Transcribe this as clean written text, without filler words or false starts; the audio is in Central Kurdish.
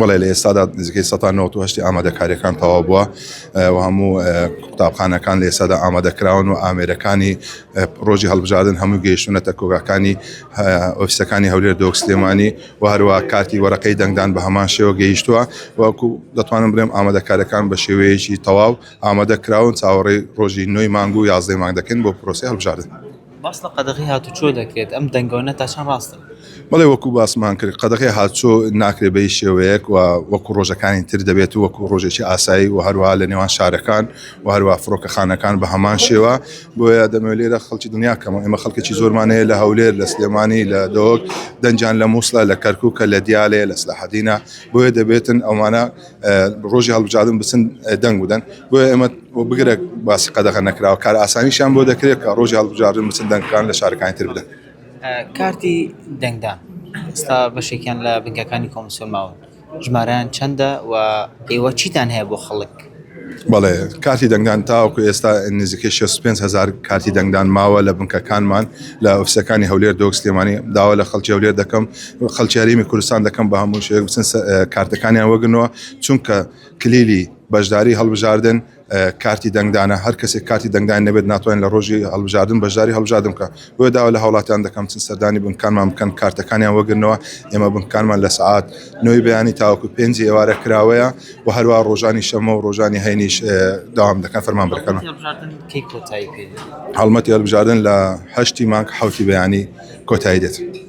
بەڵێ لە ئێستادا نزیکەی 198 ئامادەکاریەکان تەواو بووە و هەموو قوتابخانەکان لە ئێستادا ئامادەکراون و ئامێرەکانی ڕۆژی هەڵبژاردن هەموو گەیشتونەتە کۆگاکانی ئۆفیسەکانی هەولێر دۆک سلێمانی و هەروە کارتی وەرەقەی دەنگدان بە هەمان شێوە گەیشتووە وەکو دەتوانم بڵێم ئامادەکارەکان بە شێوەیەکی تەواو ئامادە کراون چاوەڕێی ڕۆژی نۆی مانگ و یازدەی مانگ دەکەین بۆ پرۆسەی هەڵبژاردن. باس لە قەدەغەی هاتوچۆ دەکرێت، ئەم دەنگۆنە تا چەند ڕاستن؟ بەڵێ وەکو باسمان کرد قەدەغەی هاتوچۆ ناکرێت بە هیچ شێوەیەک و وەکو ڕۆژەکانی تر دەبێت و وەکو ڕۆژێکی ئاسایی و هەروەها لە نێوان شارەکان و هەروەها فڕۆکەخانەکان بە هەمان شێوە بۆیە دەمەوێت لێرە خەڵکی دڵنیا کەمەوە ئێمە خەڵکێکی زۆرمان هەیە لە هەولێر لە سلێمانی لە دهۆک دەنگیان لە مووسڵە لە کەرکووکە لە دیالەیە لە سەلاحەدینە بۆیە دەبێتن ئەوانە ڕۆژی هەڵبژاردن بچن دەنگ بدەن بۆیە ئێمە بگرە باسی قەدەغە نەکراوە کار ئاسانیشیان بۆ دەکرێت کە ڕۆژی هەڵبژاردن بچن دەنگەکان لە شارەکانی تر بدەن. کارتی دەنگدان ئێستا بەشێکیان لە بنکەکانی کۆمسیۆن ماون ژمارەیان چەندە و ئێوە چیتان هەیە بۆ خەڵک؟ بەڵێ کارتی دەنگدان تاوەکو ئێستا نزیکەی 65 هزار کارتی دەنگدان ماوە لە بنکەکانمان لە ئۆفیسەکانی هەولێر دۆک سلێمانی داوا لە خەڵکی هەولێر دەکەم خەڵکی هەرێمی کوردستان دەکەم بە هەموو شێوەیەک بچن کارتەکانیان وەگرنەوە چونکە کلیلی بەشداری هەڵبژاردن کارتی دەنگدانە هەر کەسێک کارتی دەنگدان نەبێت ناتوانێت لە ڕۆژی هەڵبژاردن بەشداری هەڵبژاردن بکە بۆیە داوا لە هاوڵاتیان دەکەم چن سەردانی بنکانمان بکەن کارتەکانیان وەگرنەوە ئێمە بنکانمان لە سەعات نۆی بەیانی تاوەکو پێنجی ئێوارە کراوەیە و هەروە ڕۆژانی شەمە و ڕۆژانی هەینیش داوام دەکەن فەرمانبەرەکان کەی کۆتایی پێ هەڵمەتی هەڵبژاردن لە هەشتی مانگ حوتی بەیانی کۆتایی دێت.